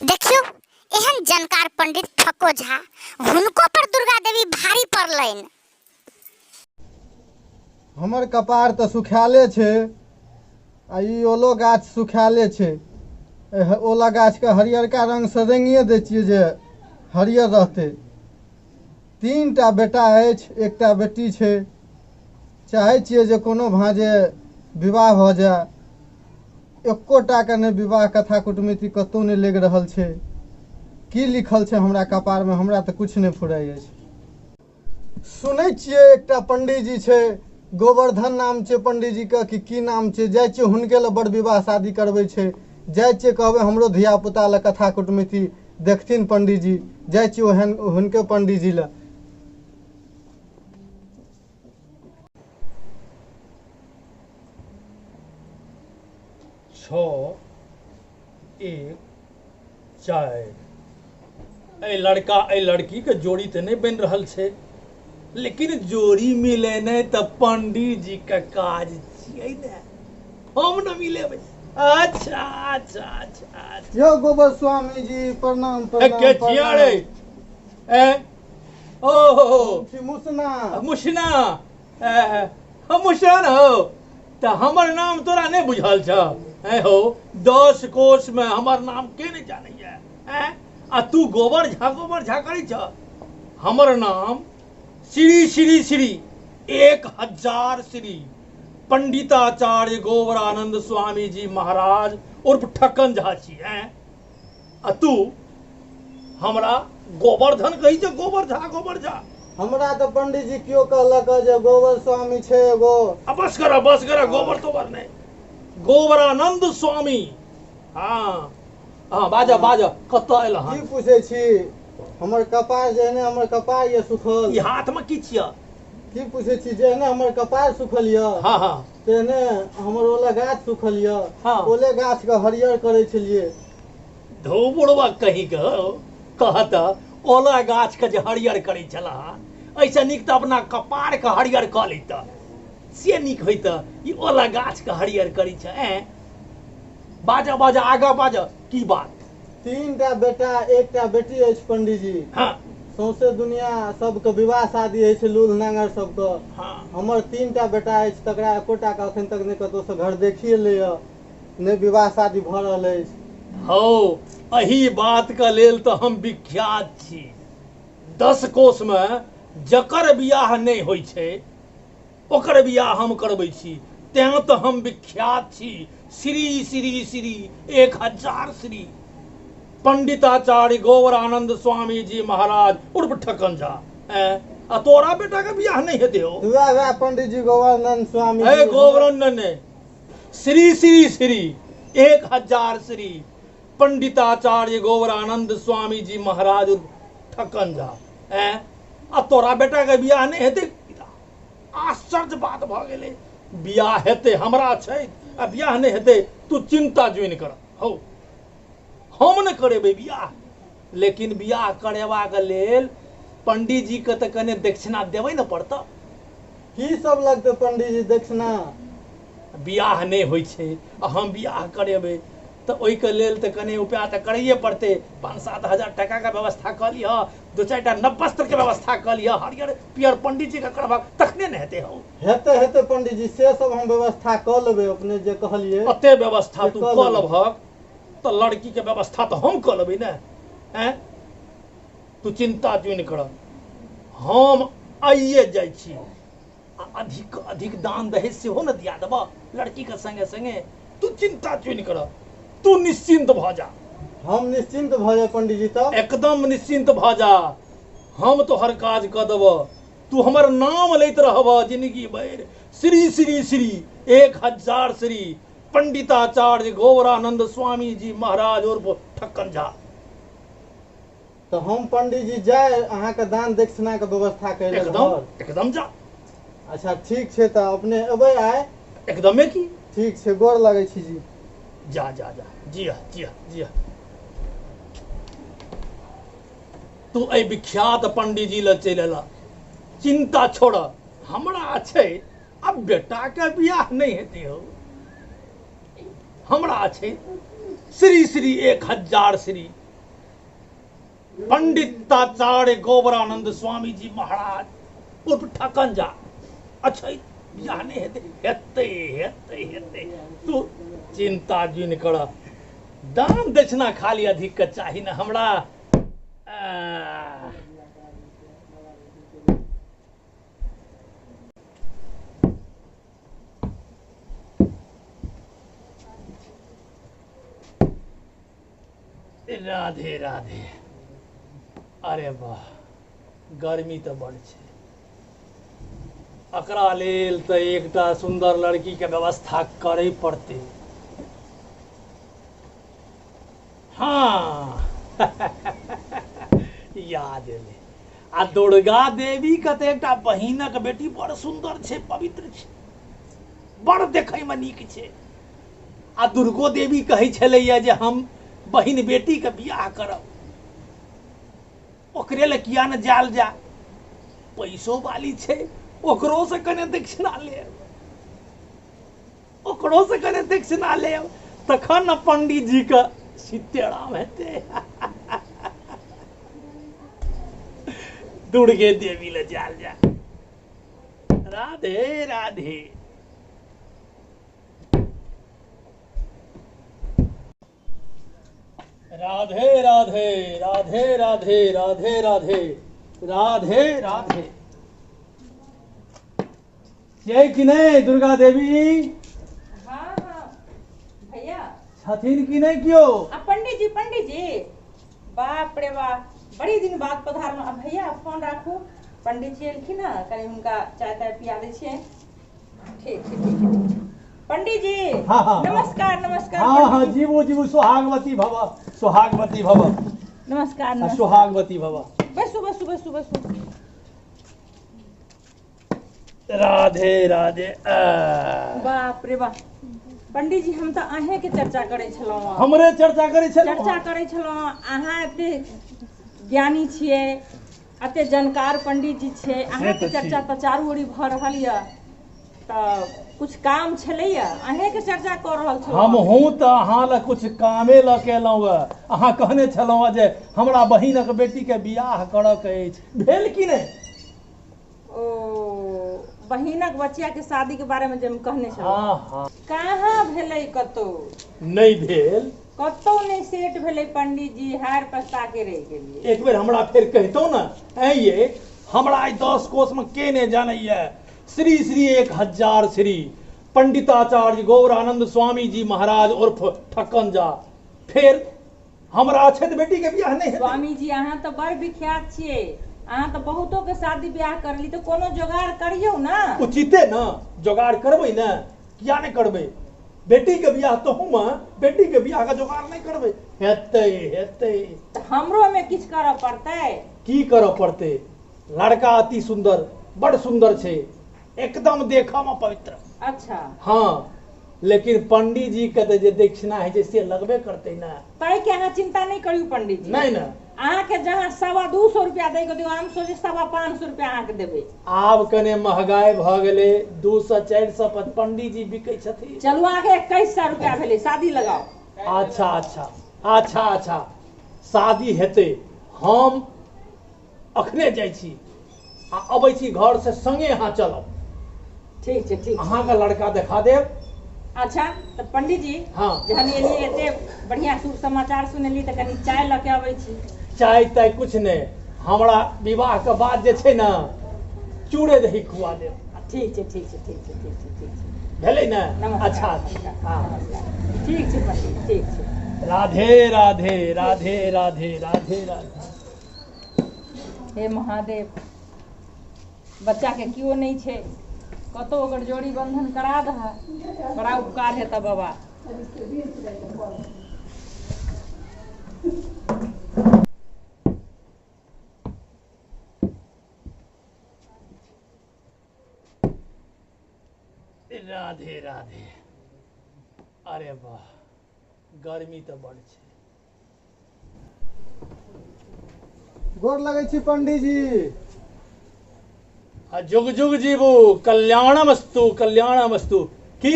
देखियौ, एहन जानकार पंडित ठक्को झा, हुनको पर दुर्गा देवी भारी पड़लनि। हमर कपार तऽ सुखायले छै आ ई ओलो गाछ सुखायले छै। एहि ओला गाछके हरियरका रङ्गसँ रङ्गिए दै छियै जे हरियर रहतै। 3टा बेटा अछि, 1टा बेटी छै। चाहै छियै जे कोनो भाँजे विवाह भऽ जाय। एकोटाके नहि विवाह कथा कुटमैती कतहु नहि लागि रहल छै। की लिखल छै हमरा कपारमे, हमरा तऽ किछु नहि फुराइ अछि। सुनै छियै एकटा पंडीजी छै, गोवर्धन नाम छै पंडीजीके कि की नाम छै, जाइ छियै हुनके लए बड़ विवाह शादी करबै छै। जाइ छियै कहबै हमरो धियापुता लए कथा कुटमैती देखथिन पंडीजी। जाइ छियै ओहन हुनके पंडीजी लए। छओ एक चारि। एहि लड़का एहि लड़कीके जोड़ी तऽ नहि बनि रहल छै, लेकिन जोड़ी मिलेनाइ तऽ पंडीजीके काज छियै ने, हम ने मिलेबै। अच्छा अच्छा अच्छा अच्छा। यौ गोबर स्वामी जी, प्रणाम प्रणाम। के छियै रे? ए ओ छी मुसना। मुसना? हम मुसना ने हो तऽ हमर नाम तोरा नहि बुझल छ? ऐ हो, 10 कोस में हमर नाम के नहि जानैया? ऐं, आ तू गोबर झा गोबर झा करै छ? हमर नाम श्री श्री श्री 1000 श्री पंडिताचार्य गोबरानंद स्वामी जी महाराज उर्फ ठक्कन झा छी। ऐं, आ तू हमरा गोवर्धन कहै छै, गोबर झा गोबर झा। हमरा तऽ पंडीजी केओ कहलक जे गोबर स्वामी छै एगो। आ बस कर, बस कर, गोबर तोबर नहि, गोबरानंद स्वामी। हाँ हाँ, बाजऽ बाजऽ, कतऽ एल हन? की पूछै छी, हमर कपार जेहने हमर कपार यऽ सुखल। ई हाथमे की छियऽ? की पूछै छी, जेहने हमर कपार सुखल यऽ, हाँ हाँ, तेहने हमर ओला गाछ सुखल यऽ। हाँ। ओले गाछ के हरियर करै छलियै। धौ बुढ़वा कहीं के, कहत ओला गाछ के जे हरियर करै छला, एहिसँ नीक तऽ अपना कपार के हरियर कऽ लैत, से नीक होइत। ई ओला गाछ के हरियर करै छै। ऐं, बाजऽ बाजऽ, आगाँ बाजऽ, की बात? 3टा बेटा 1टा बेटी अछि पंडीजी। हाँ। सौंसे दुनिया सबके विवाह शादी होइ छै, लूल नांगर सबके। हाँ। हमर 3टा बेटा अछि, तकरा एकोटा के अखन तक नहि कतहुसँ घर देखिए लैए, नहि विवाह शादी भऽ रहल अछि। हौ, एहि बातके लेल तऽ हम विख्यात छी। 10 कोसमे जकर बियाह नहि होइ छै ओकर बियाह हम करबै छी, तेँ तऽ हम विख्यात छी। श्री श्री श्री 1000 श्री पंडिताचार्य गोवरानंद स्वामी जी महाराज उर्फ ठकन झा। ऐं, आ तोरा बेटाके बियाह नहि हेतै हौ? वएह वएह पंडीजी गोवर्धन स्वामी ए गोवर्धन ने, श्री श्री श्री 1000 श्री पंडिताचार्य गोवरानंद स्वामी जी महाराज उर्फ ठकन झा। ऐं, आ तोरा बेटाके बियाह नहि हेतै? आश्चर्य बात भऽ गेलै। बियाह हेतै, हमरा छै आ बियाह नहि हेतै? तू चिन्ता जोइन कर हौ, हम नहि करेबै बियाह। लेकिन बियाह करेबाक लेल पंडीजीके तऽ कने दक्षिणा देबै ने पड़तऽ। की सब लगतै पंडीजी दक्षिणा? बियाह नहि होइ छै आ हम बियाह करेबै तऽ ओहिके लेल तऽ कने उपाय तऽ करैए पड़तै। 5-7 हजार टाकाके व्यवस्था कऽ लिहऽ, 2-4टा नव वस्त्रके व्यवस्था कऽ लिहऽ, हरियर पियर पंडीजीके करबहक तखने ने हेतै हौ। हेतै हेतै पंडीजी, से सब हम व्यवस्था कऽ लेबै, अपने जे कहलियै ओते व्यवस्था से तू कऽ कऽ लेबै। लेबहक तऽ लड़कीके व्यवस्था तऽ हम कऽ लेबै ने। आँय, तू चिन्ता जुनि कर, हम आइए जाइ छी आ अधिक अधिक दान दहेज सेहो ने दिया देबह लड़कीके संगे संगे। तू चिन्ता जुनि कर, तू निश्चिन्त भऽ जा। हम निश्चिन्त भऽ जाय पंडीजी? तब एकदम निश्चिन्त भऽ जा, हम तोहर काज कऽ देबह। तू हमर नाम लैत रहबह जिंदगी भरि, श्री श्री श्री 1000 श्री पंडिताचार्य गौरानंद स्वामी जी महाराज उर्फ ठक्कन झा। तऽ हम पंडीजी जाय अहाँके दान दक्षिणाके व्यवस्था करै लेल एकदम घर? एकदम जा। अच्छा ठीक छै, तऽ अपने एबै आइ? एकदमे की। ठीक छै, गोर लगै छी जी। जा जा जा, जी हाँ जी हाँ जी हाँ। तू एहि विख्यात पंडीजी लग चलि एला, चिंता छोड़, हमरा छै। अब बेटाके बियाह नहि हेतै हौ? हमरा छै श्री श्री 1000 श्री पंडिताचार्य गोबरानंद स्वामी जी महाराज उर्फ ठकन झा अच्छा बियाह नहि हेतै हेतै हेतै हेतै तू चिंता जुनि कर दान दक्षिणा खाली अधिक के चाही ने हमरा। राधे राधे। अरे वाह गर्मी तऽ बड़ छै, एकरा लेल तऽ एकटा सुन्दर लड़की के व्यवस्था करे पड़तै। हाँ याद एलै, आ दुर्गा देवी के तऽ एकटा बहिनक बेटी बड़ सुन्दर छै, पवित्र छै, बड़ देखैमे नीक छै। आ दुर्गो देवी कहै छलैया जे हम बहिन बेटी के बियाह करब, ओकरे लए किया ने जायल जाय, पैसो वाली छै, ओकरो से कने दक्षिणा लेब, ओकरो से कने दक्षिणा लेब, तखन ने पंडित जी के सीतेराम हेतै। दुर्गे देवी लए जायल जाय। राधे राधे। राधे राधे राधे राधे राधे राधे राधे राधे। छियै कि नहि दुर्गा देवी? हाँ हाँ भैया छथिन कि नहि केओ? आ पंडित जी, पंडित जी, बाप रे बाप, बड़ी दिन बाद पधारलहुँ। आ भैया फोन राखू, पंडित जी एलखिन हँ, कनि हुनका चाय ताय पिया दै छियनि। ठीक छै, ठीक छै, ठीक छै। पंडित जी हाँ, हाँ, नमस्कार नमस्कार। हाँ हाँ पंडित जी। जीवू जीवू, सुहागवती भव, सुहागवती भव। नमस्कार आ नमस्कार। सुहागवती भव। बैसू बैसू बैसू बैसू। राधे राधे। बाप रे बाप पंडित जी, हम तऽ अहें के चर्चा करै छलहुँ। हमरे चर्चा करै छलहुँ? चर्चा करै छलहुँ। अहाँ एते ज्ञानी छियै, एते जानकार पंडित जी छियै, अहाँके तऽ छी। चर्चा तऽ चारू ओरी भऽ रहल यऽ, तऽ कुछ काम छलैया, अहें के चर्चा कऽ रहल छलहुँ। हमहूँ तऽ अहाँ लए कुछ कामे लऽ के एलहुँ हँ। अहाँ कहने छलहुँ हँ जे हमरा बहिनक बेटीके बियाह करऽ के अछि, भेल कि नहि? ओ बहिनक बचिया के शादी के बारे में जे हम कहने छलहुँ? हाँ हाँ। कहाँ भेलै कतौ? नहि भेल? कतौ नहि सेट भेलै पंडित जी, हार पछता के रहि गेलियै। एक बेर हमरा फेर कहितहुँ ने। ऐं ये, हमरा आइ 10 कोसमे के नहि जानैया, श्री श्री 1000 श्री पंडिताचार्य गौरानंद स्वामी जी महाराज उर्फ ठक्कन झा। फेर हमरा अछैत बेटी के बियाह नहि हेतै? स्वामी जी, अहाँ तऽ बड़ विख्यात छियै, अहाँ तऽ बहुतो के शादी ब्याह करली, तऽ कोनो जोगाड़ करियौ ने। उचिते ने, जोगाड़ करबै ने, किया नहि करबै? बेटी के बियाह तहूमे बेटी के बियाह के जोगाड़ नहि करबै? हेतै हेतै। तऽ हमरो मे किछु करऽ पड़तै। की करऽ पड़तै? लड़का अति सुन्दर, बड़ सुन्दर छै, एकदम देखऽ मे पवित्र। अच्छा। हाँ, लेकिन पंडित जी के तऽ जे दक्षिणा होइ छै से लगबे करतै ने। ताहि के अहाँ चिंता नहि करियौ पंडित जी। नहि ने? अहाँके जहाँ 225 रुपया दै के दियौ, हम सोचे 525 रुपया अहाँके देबै। आब कने महगाई भऽ गेलै, 200 400 पर पंडित जी बिकै छथिन। चलू, अहाँके 2100 रुपया भेलै, शादी लगाउ। अच्छा अच्छा अच्छा अच्छा, शादी हेतै। हम अखने जाइ छी आ अबै छी घर से, संगे अहाँ चलब। ठीक छै, ठीक छै। अहाँके लड़का देखा देब। अच्छा तऽ पंडित जी, हाँ। जहन एलियै, एते बढ़िया शुभ समाचार सुनेली, तऽ कनि चाय लऽ के अबै छी। चाय ताय कुछ नहि, हमरा विवाह के बाद जे छै ने चूड़े दही खुआ देब। ठीक छै, ठीक छै, ठीक छै, ठीक छै, ठीक छै। भेलै ने? नमस्कार। अच्छा। नमस्कार। हाँ। नमस्कार। ठीक छै पंडित, ठीक छै। राधे राधे राधे राधे राधे राधे। हे महादेव, बच्चाके केओ नहि छै, कतौ ओकर जोड़ी बंधन करा दह, बड़ा उपकार हेतऽ बाबा। राधे राधे। अरे वाह गर्मी तऽ बड़ छै। गोर लगै छी पंडीजी। आ जुग जुग जीवू, कल्याणमस्तु कल्याणमस्तु। की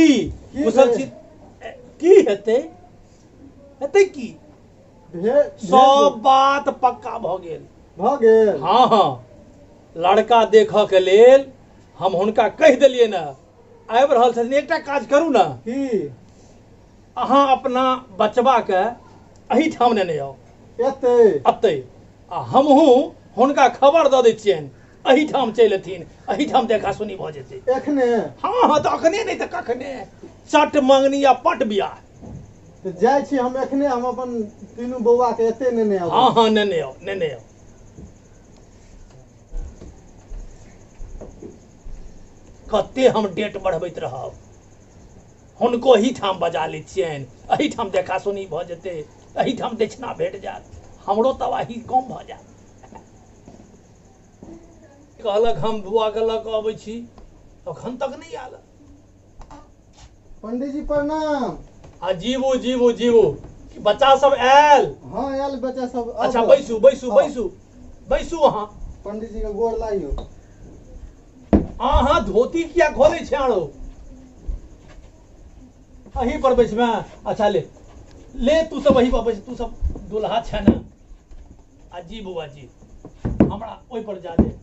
की कुशल भेल? छी? की हेतै, हेतै की? सब बात पक्का भऽ गेल। भऽ गेल? हँ हँ, लड़का देखऽ के लेल हम हुनका कहि देलियै ने, आबि रहल छथिन। एकटा काज करू ने, की? अहाँ अपना बचबा के एहिठाम नेने आउ। एतै? एतै। आ हमहूँ हुनका खबर दऽ दै छियनि, एहिठाम चलि अथिन, एहिठाम देखा सुनी भऽ जेतै। एखने? हँ हँ, तऽ अखने नहि तऽ कखने। चट मंगनी आ पट बियाह। तऽ जाइ छी हम एखने, हम अपन तीनू बौआ के एते नेने आबै। हँ हँ, नेने आउ, नेने आउ। कते हम डेट बढ़बैत रहब। हुनको एहिठाम बजा लै छियनि, एहिठाम देखा सुनी भऽ जेतै, एहिठाम दक्षिणा भेट जायत, हमरो तबाही कम भऽ जायत। कहलक हम बौआके लऽ कऽ अबै छी, अखन तक नहि आयल। पंडीजी प्रणाम। आ जीबू जीबू जीबू। बच्चा सब आयल? हँ आयल बच्चा सब। अच्छा बैसू बैसू बैसू बैसू। अहाँ पंडीजी के गोर लागियो। अहाँ धोती किया खोलै छै? आरो अही पर बैसमे? अच्छा ले ले, तू सब अही पर बैस, तू सब दुल्हा छै ने। आ जी बौआ जी, हमरा ओहि पर जा दे।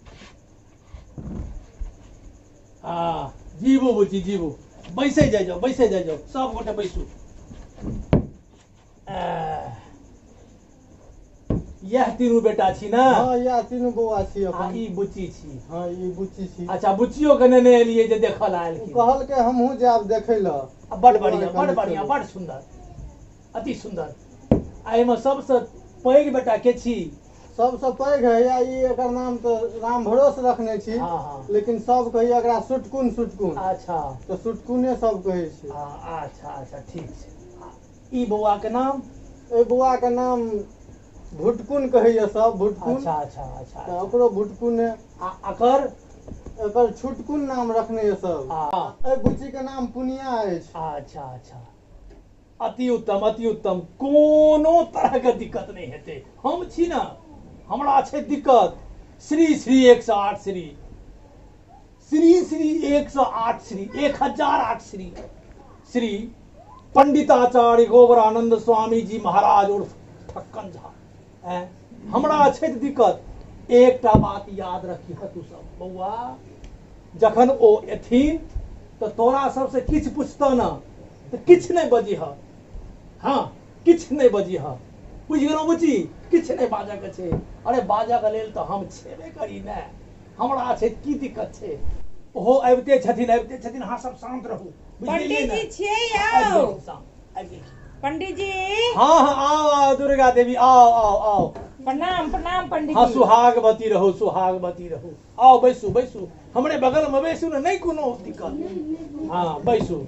हँ जीबू बुच्ची जीबू, बैसे जाइ जाउ, बैसे जाइ जाउ, सब गोटे बैसू। इएह तीनू बेटा छी ने? हँ, इएह तीनू बौआ छी अपन। ई बुच्ची छी? हँ, ई बुच्ची छी। अच्छा, बुच्चियो के नेने एलियै जे देखल आयल? कहलकै हमहूँ जायब देखै लए। बड़ बढ़िया, बड़ बढ़िया, बड़ सुंदर, अति सुंदर। आ एहिमे सबसँ पैघ बेटा के छी? सबसँ पैघ है या ई, एकर नाम तऽ राम भरोस रखने छी। हँ हँ। लेकिन सब कहैया एकरा सुटकुन सुटकुन। अच्छा। तऽ सुटकुने सब कहै छै। अच्छा अच्छा, ठीक छै। ई बौआ के नाम? एहि बौआ के नाम भुटकुन कहैया सब, भुटकुन। अच्छा अच्छा अच्छा। तऽ ओकरो भुटकुने। आ एकर? एकर छुटकुन नाम रखने यऽ सब। एहि बुच्ची के नाम पुनिया अछि। अच्छा अच्छा, अति उत्तम अति उत्तम। कोनो तरहके दिक्कत नहि हेतै, हम छी ने। हमरा छै दिक्कत श्री श्री 108 श्री श्री श्री 108 श्री 1008 श्री श्री पंडिताचार्य गोबरानंद स्वामी जी महाराज उर्फ ठक्कन झा। हमरा छै दिक्कत। एकटा बात याद रखिह तू सब बौआ, जखन ओ एथिन तऽ तोरा सबसे किछु पुछतह ने तऽ किछु नहि बजिह। हँ, किछु नहि बजिह, बुझि गेलहुँ बुची? किछु नहि बाजऽके छै। अरे बाजऽके लेल तऽ हम छेबे करी ने, हमरा छै की दिक्कत छै? ओहो आबिते छथिन, आबिते छथिन। अहाँ सब शान्त रहू। पंडीजी छियै? आउ पंडीजी। हाँ हाँ, आओ आओ दुर्गा देवी, आओ आओ आओ। प्रणाम प्रणाम पंडीजी। हाँ, सुहागवती रहू, सुहागवती रहू। आओ बैसू बैसू, हमरे बगल में बैसू ने, नहीं कोनो दिक्कत। हाँ बैसू।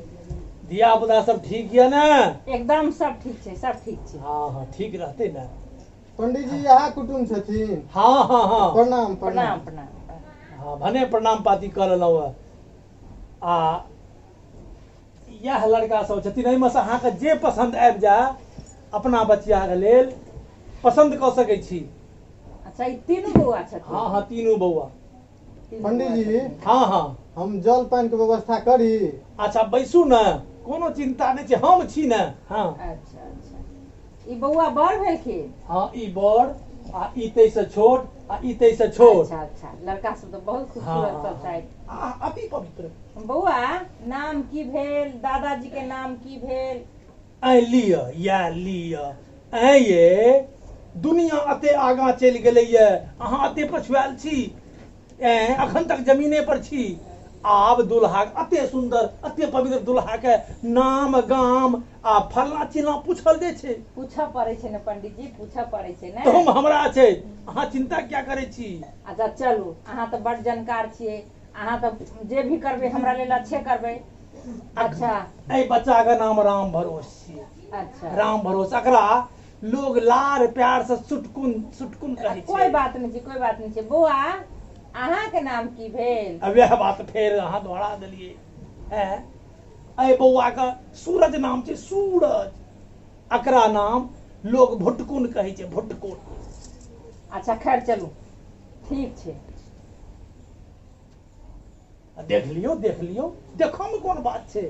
धिया पुता सब ठीक यऽ ने? एकदम सब ठीक छै, सब ठीक छै। हाँ हाँ, ठीक रहते ने। पंडीजी इएह कुटुम्ब छथिन? हाँ हाँ हाँ। प्रणाम। प्रणाम प्रणाम। हाँ, भने प्रणाम पाती कऽ लेलहुँ। आ इएह लड़का सब छथिन, एहिमे से अहाँके जे पसन्द आबि जाय अपना बचियाके लेल पसन्द कऽ सकै छी। अच्छा, ई तीनू बौआ छथिन? हाँ हाँ, तीनू बौआ। पंडीजी। हाँ हाँ। हम जल पानि के व्यवस्था करी? अच्छा बैसू ने, कोनो चिंता नहि छै, हम छी ने। हाँ। अच्छा अच्छा, ई बौआ बड़ भेलखिन? हाँ, ई बड़ आ ई ताहिसँ छोट आ ई ताहिसँ छोट। अच्छा अच्छा, लड़का सब तऽ बहुत खूबसूरत सब छथि। आ अति पवित्र। बौआ नाम की भेल? दादाजी के नाम की भेल? ऐ लिअ, इएह लिअ। ऐ ये दुनिया अते आगाँ चलि गेलैए, अहाँ अते पछुआयल छी। ऐ अखन तक जमीने पर छी। आब दुल्हा अते सुंदर अते पवित्र दुल्हा के नाम गाम आ फल्ला चिल्ला पूछल जाइ छै? पूछऽ पड़ै छै ने पंडीजी, पूछऽ पड़ै छै ने। तुम हमरा छै, अहाँ चिंता क्या करै छी? अच्छा चलू, अहाँ तऽ बड जानकार छियै, अहाँ तऽ जे भी करबै हमरा लेल अच्छे करबै। अच्छा, एहि बच्चा के नाम राम भरोस छियै। अच्छा। राम भरोस, एकरा लोग लार प्यार से सुटकुन सुटकुन कहै छै। कोई बात नहि छै, कोई बात नहि छै। बौआ अहाँ के नाम की भेल? अब वएह बात फेर अहाँ दोहरा देलियै। हैं, एहि बौआ के सूरज नाम छै, सूरज। एकरा नाम लोग भुटकुन कहै छै, भुटकुन। अच्छा खैर चलू, ठीक छै। देख लियौ, देख लियौ, देखऽ मे कोन बात छै,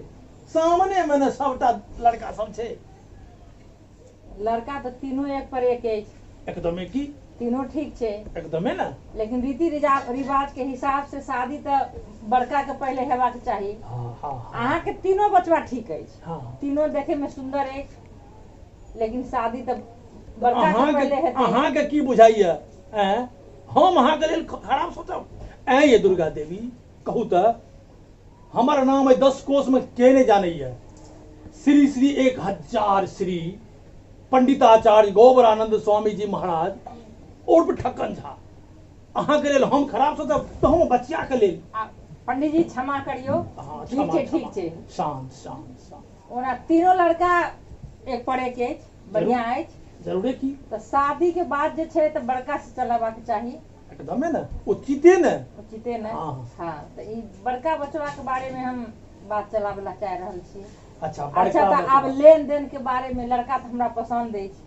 सामने मे ने सबटा लड़का सब छै। लड़का तऽ तीनू एक पर एक अछि। एकदमे की? तीनू ठीक छै। एकदमे ने। लेकिन रीति रिवाज के हिसाब से शादी तऽ बड़का के पहिले हेबाक चाही। हाँ हाँ हाँ। अहाँके तीनों बचवा ठीक अछि। हाँ। तीनों देखे में सुंदर अछि, लेकिन शादी तऽ बड़का के अहाँके पहिले हेतै। अहाँके की बुझाइया? ऐं हम अहाँके लेल खराब सोचब? ऐं ये दुर्गा देवी, कहू तऽ हमर नाम अइ 10 कोस में के नहि जानैया? श्री श्री 1000 श्री पंडिताचार्य गोबरानंद स्वामी जी महाराज उर्फ ठक्कन झा, अहाँके लेल हम खराब सोचब तऽ हम बच्चा के लेल। पंडित जी क्षमा करियौ। हाँ, ठीक क्षमा, छै, ठीक क्षमा। छै। शांत शांत शांत। ओना तीनों लड़का एक पर एक अछि, बढ़िया अछि। जरूरे की? तऽ शादी के बाद जे छै तऽ बड़का से चलेबाक चाही। एकदमे ने, उचिते ने। उचिते ने। हाँ। हाँ, तऽ ई बड़का बचवा के बारे में हम बात चलाबे ला चाह रहल छी। अच्छा, बड़का अच्छा, तऽ आब बचवा। लेन देन के बारे में लड़का तऽ हमरा पसंद अछि।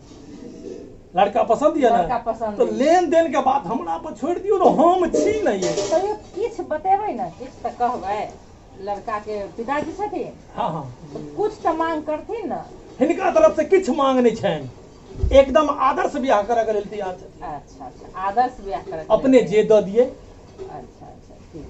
लड़का पसंद यऽ ने? लड़का पसंद तो अछि। लेन देन के बात हमरा पर छोड़ि दियौ ने, हम छी ने ये। तैयो किछु बतेबै ने, किछु तऽ कहबै। लड़का के पिताजी छथिन। हाँ हाँ। तऽ कुछ तऽ मांग करथिन ने। हिनका तरफ से किछु मांग नहि छनि, एकदम आदर्श बियाह करऽ के लेल तैयार छथिन। अच्छा अच्छा, आदर्श बियाह करऽ के लेल अपने जे दऽ दिए। अच्छा अच्छा, ठीक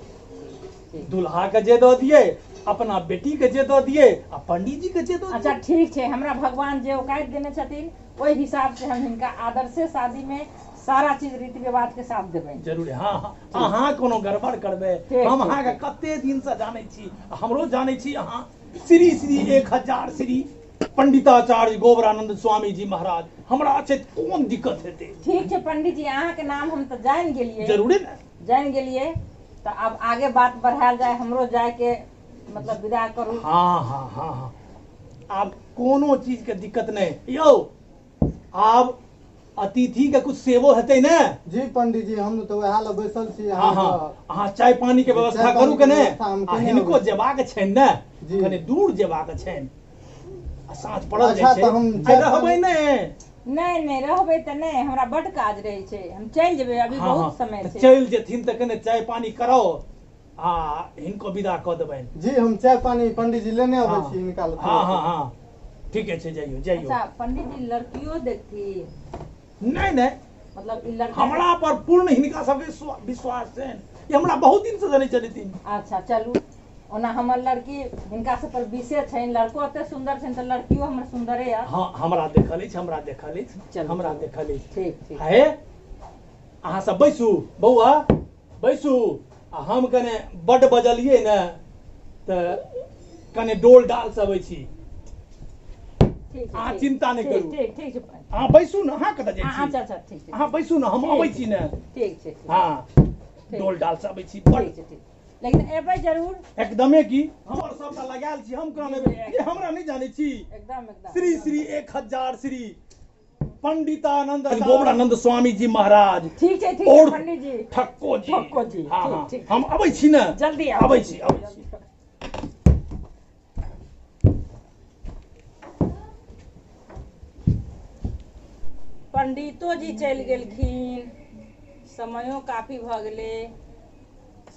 ठीक। दुल्हा के जे दऽ दिए, अपना बेटी के जे दऽ दिए, आ पंडित जी के जे दऽ दिए। अच्छा ठीक छै, हमरा भगवान जे औकात देने छथिन ओहि हिसाब से हम हिनका आदर्शे शादी में सारा चीज रीति रिवाज के साथ देबै। जरूर। हाँ हाँ, अहाँ कोनो गड़बड़ करबै? ठीक, हम ठीक, अहाँके ठीक। कते दिन से जानै छी, हमरो जानै छी अहाँ श्री श्री 1000 श्री पंडिताचार्य गोबरानंद स्वामी जी महाराज, हमरा छै कोन दिक्कत हेतै? ठीक छै पंडित जी, अहाँके नाम हम तऽ जानि गेलियै। जरूरे ने। जानि गेलियै, तऽ आब आगे बात बढ़ायल जाय, हमरो जायके मतलब विदा करू। हाँ हाँ हाँ हाँ, आब कोनो चीज के दिक्कत नहीं यौ। आब अतिथि के कुछ सेवो हेतै ने? जी पंडित जी, हम तऽ वएह लए बैसल छी। हाँ हाँ, अहाँ चाय पानी के व्यवस्था चाय करू पानी के कने। व्यवस्था हम आ केने हिनको अबै छी। जेबाक छनि ने, जी। कने दूर जेबाक छनि आ साँझ पड़ल अच्छा, जाइ छै। तऽ हम आइ चाय रहबै पानी- ने? नहि नहि, रहबै तऽ नहि, हमरा बड्ड काज रहै छै, हम चलि जेबै, अभी हाँ, बहुत हाँ, समय तऽ छै। चलि जेथिन तऽ कने चाय पानी कराओ आ हिनको विदा कऽ देबनि। जी, हम चाय पानी पंडित जी लेने अबै हाँ। छी हिनका लए। हाँ हाँ हाँ, ठीके छै, जाइयो जाइयो। अच्छा पंडित जी, लड़कियो देखथिन? नहि नहि, मतलब ई लड़का हमरा पर पूर्ण हिनका सबके विश्वास छनि, ई हमरा बहुत दिन से जनै छथिन। अच्छा चलू, ओना हमर लड़की हिनका सब पर विशेष छनि, लड़को एते सुंदर छनि तऽ लड़कियो हमर सुंदरे यऽ। हाँ, हमरा देखल अछि, हमरा देखल अछि। चलू, हमरा चलू। देखल अछि। ठीक ठीक। हे अहाँ सब बैसू बौआ, बैसू। आ हम कने बड्ड बजलियै ने तऽ कने डोल डाल सब अबै छी। ठीक छै, अहाँ ठीक। चिंता नहि ठीक, करू। ठीक ठीक छै। अहाँ बैसू ने, अहाँ कतऽ जाइ छी? अच्छा अच्छा, ठीक छै। अहाँ बैसू ने, हम ठीक अबै छै। छी ने। ठीक छै, ठीक। हाँ, ठीक। डोल डाल से अबै छी बड्ड। ठीक छै, ठीक, लेकिन एबै जरूर। एकदमे की, हमर सबटा लगायल छी, हम कहाँ लेबै? ये हमरा नहि जानै छी। एकदम एकदम। श्री श्री 1000 श्री पंडितानंद गोबरानंद स्वामी जी महाराज। ठीक छै, ठीक और छै पंडित जी। ठक्को जी। ठक्को जी, हाँ, ठीक, हाँ, ठीक। हम अबै छी ने। जल्दी आउ। अबै छी, अबै छी। पंडितो जी चलि गेलखिन, समयो काफी भऽ गेलै।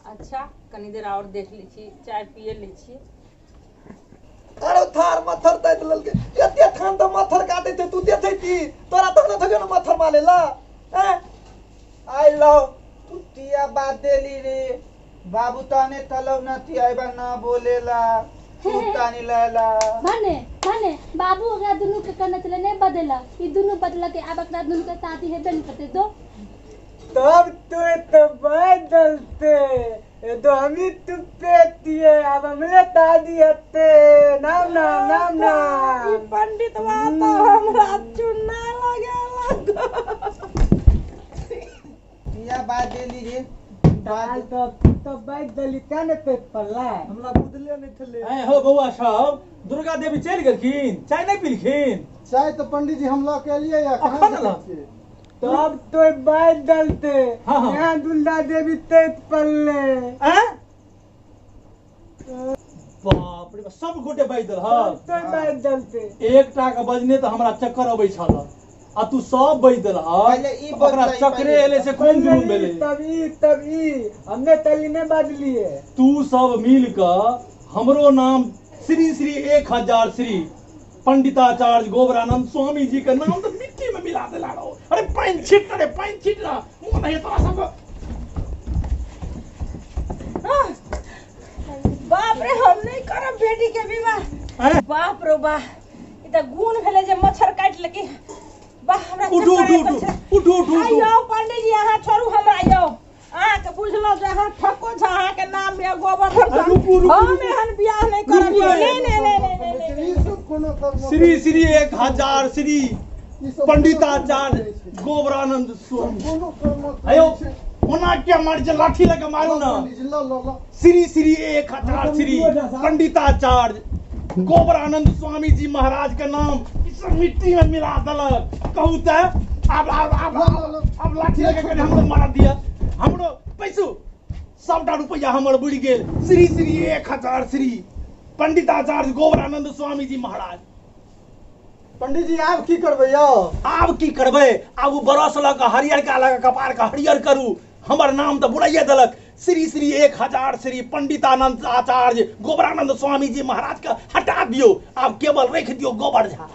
अच्छा कनी देर आओर देख लै छी, चाय पिए लै छी। अरे थार मत्थर दैत लेलकै, एते थान तऽ मत्थर काटै छै, तू देखै छी? तोरा तखने थोड़े ने मत्थर मारे ला। हैं I love तू टिया बात देली रे बाबू, ताने तलव न तियाबा न बोलेला, तू तानी लाला। भने भने बाबू ओकरा दुनू के कहने छलै नहि बदलऽ, ई दुनू बदलके, आब एकरा दुनू के शादी हेबे नहि करतै दो। तब तो तो बदलते तो हमी तुप्पे दिए, अब हमरे दादी हते नाम नाम नाम नाम। पंडित तो हमरा चुन्ना लगेलक। टिया बात देली रे दाल तो तो बैठ दली क्या ने पेट पड़ला। हमरा बुझले नहि छलै। ऐं हो बौआ सब, दुर्गा देवी चलि गेलखिन, चाय नहि पीलखिन? चाय तऽ पंडित जी हम लऽ के एलियै या अखन कहाँ लऽ? देखै छियै? तब तो बैठ दलते। हाँ, हाँ। यहाँ दुल्ला देवी तेत पड़ले। ऐं बाप रे बाप, सब गोटे बाजि तब देलहक। तो बैठ दलते। एकटा के बजने तऽ हमरा चक्कर अबै छल आ तू सब बाजि देलहक। पहिले ई ओकरा बजलै, चक्करे पहिले। एलै से कोन जुलुम भेलै? तब ई तब ई हमने तली ने बजलिए। तू सब मिल कऽ हमरो नाम श्री श्री 1000 श्री पंडिताचार्य गोबरानंद स्वामी जी के नाम तऽ मिट्टी में मिला देला रहो। अरे पानि छीट, अरे पानि छीट ना, मोन है तोरा सबके। बाप रे, हम नहीं करब बेटी के विवाह। हैं? बाप रो बा, ई त गुण भेलै जे मच्छर काटि लेलकै। वाह, हमरा उठू चक्कर उठू आबि उठू गेल छै। उठू उठू उठू। आइयो पंडीजी, अहाँ छोड़ू हमरा यौ। अहाँके बुझलहुँ जे अहाँ ठको छ, अहाँके नाम यऽ गोवर्धन अरे रुकू, रुकू, हम रुकू। एहन बियाह नहि करब रुकू यौ। रे। नहि नहि नहि नहि नहि नहि। ई सब कोनो कर्म श्री श्री 1000 श्री ई सब पंडिताचार्य कोनो कर्म करै छै। गोबरानंद स्वामी। कोनो कर्म करै अयो छै। ओना क्या मार छै, लाठी लऽ के मारू ना। पंडीजी, ल ल ल। श्री श्री 1000 श्री पंडिताचार्य गोबरानंद स्वामी जी महाराज के नाम ई सब मिट्टी में मिला देलक। कहू तऽ आब आब आब आब आब लाठी लऽ के कनि हमरो मार दिअ, हमरो पैसू सबटा रुपैआ हमर बुड़ि गेल। श्री श्री 1000 श्री पंडिताचार्य गोबरानंद स्वामी जी महाराज। पंडीजी, आब की करबै यौ? आब की करबै? आब ओ बरस लऽ कऽ हरियरका लऽ कऽ कपार के हरियर करू। हमर नाम तऽ बुराइए देलक। श्री श्री 1000 श्री पंडितानंद आचार्य गोबरानंद स्वामी जी महाराज के हटा दियौ, आब केवल रखि दियौ गोबर झा।